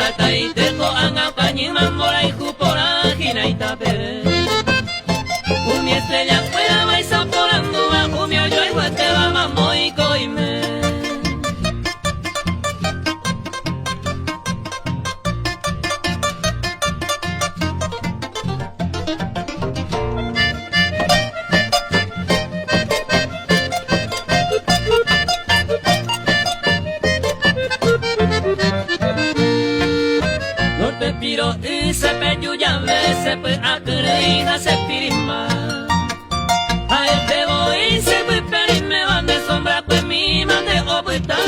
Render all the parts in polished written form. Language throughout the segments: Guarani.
Hataite ko'ág̃a okañýma mborayhu porã hína itapere. Umi estrella-kuéra vaicha oporandúva umi ojoayhuetéva mamo oiko'ime. Norte piro'y sepeju jave sepy'a kyrỹi ha sepirima. Ha'ete voi che pype reiméva nde sombra-kuemíma nde opyta.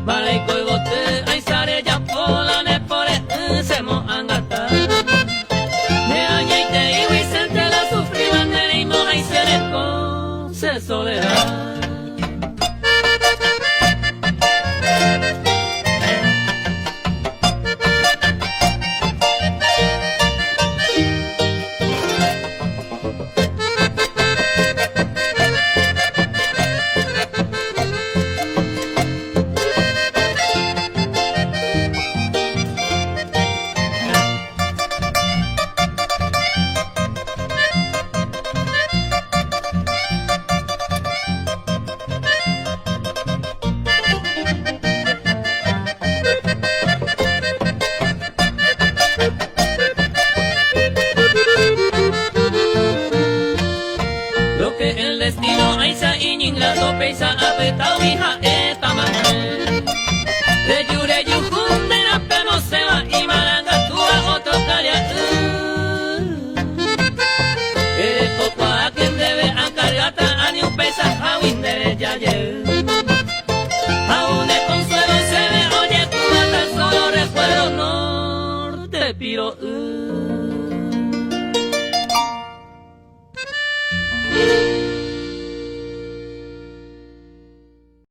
Mba'éiko yvoty aisa rejapo la ne pore'ỹ che mo'ãngata. Ne añaiteígui chente la sufríva nde reimo'ãi che reko che soledad. Lo que el destino aicha iñingrato péicha apytágui ha'éta mante. Reju rejuhu nde rape mosẽva imarangatúva otro karia'y. Erekokuaáke ndéve ankargáta ani upeichahágui nde reja jey. Ha une consuelo chéve ojekúva tan solo recuerdo norte piro'y.